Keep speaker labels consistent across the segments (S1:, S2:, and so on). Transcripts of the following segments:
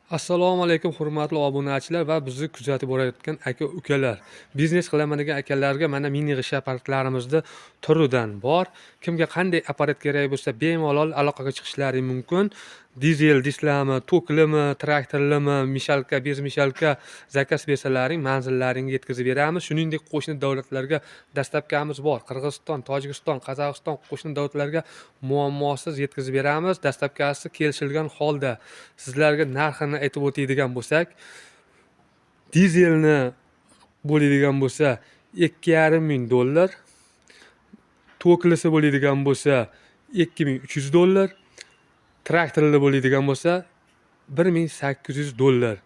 S1: Assalomu alaykum, hurmatli obunachilar va bizni kuzatib borayotgan aka-ukalar. Biznes qilaman degan akalarga mana mini g'isht apparatlarimizda turidan bor. Kimga qanday apparat kerak bo'lsa, bemalol aloqaga chiqishlari mumkin. Dizel dislami, toklimi, traktorlimi, мешалка, без мешалка заказ bersalaring, manzillaringga yetkazib beramiz. Shuningdek, qo'shni davlatlarga доставка miz bor. Qirg'iziston, Tojikiston, Qozog'iston, qo'shni davlatlarga muammosiz yetkazib beramiz. Доставка si kelishilgan holda. Sizlarga narxini aytib o'tadigan bo'lsak, dizelni bo'ladigan bo'lsa 2500 dollar, toklisi bo'ladigan bo'lsa 2300 dollar, traktorli bo'ladigan bo'lsa 1800 dollar.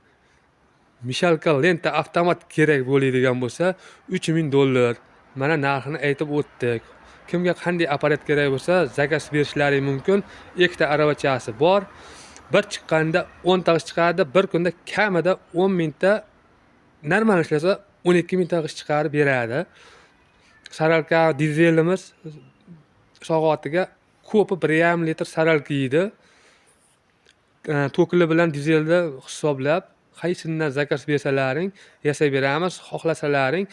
S1: Мешалка, лента, avtomat kerak bo'ladigan bo'lsa 3000 dollar. Mana, narxini aytib o'tdik. Kimga qanday apparat kerak bo'lsa, заказ berishlari mumkin. Ikkita aravachasi bor. Bir chiqqanda 10 ta g'isht chiqadi, bir kunda kamida 10 mingta, normal ishlasa 12 mingta g'isht chiqarib beradi. Соралка dizelimiz soatiga ko'pi 1,5 litr соралка yeydi. Tokli bilan dizelni hisoblab, qaysidan заказ bersalaring, yasab beramiz. Xohlasalaring,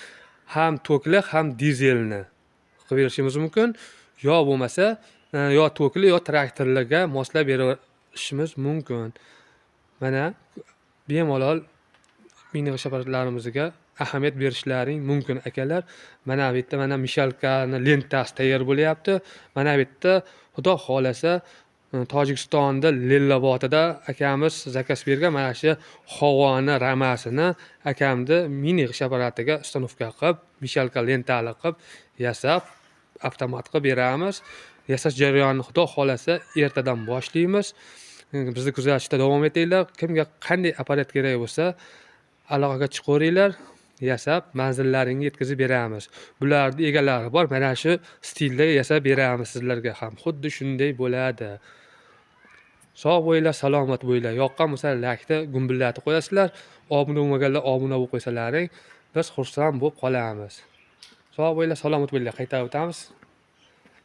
S1: ham tokli, ham dizelni qilib berishimiz mumkin. Yo bo'lmasa, yo tokli, yo traktorlarga moslab berishimiz mumkin. Mana, bemalol mini g'isht apparatlarimizga ahamiyat berishlaring mumkin, akalar. Mana bu yerda, mana, мешалка ni lentasi tayyor bo'lyapti. Mana bu yerda, Xudo xohlasa, Tojikistonda Lellobodida akamiz заказ bergan mana shu havoни ramasini akamni mini g'isht apparatiga установка qilib, мешалка, lentali qilib yasab, avtomat qilib beramiz. Yasash jarayonini, Xudo xohlasa, ertadan boshlaymiz. Bizni kuzatishda davom etinglar. Kimga qanday apparat kerak bo'lsa, aloqaga chiqaveringlar, yasab, manzillaringga yetkazib beramiz. Bularni egalari bor, mana shu stilda yasab beramiz sizlarga ham. Xuddi shunday bo'ladi. Sog' bo'linglar, salomat bo'linglar. Yoqqan bo'lsa, laykni gumbillatib qo'yasizlar. Obuna bo'lmaganlar obuna bo'lib qo'ysalaring, biz xursand bo'lib qolamiz. Sog' bo'linglar, salomat bo'linglar. Qaytarib o'tamiz.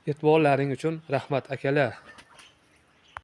S1: E'tiborlaring uchun rahmat, akalar.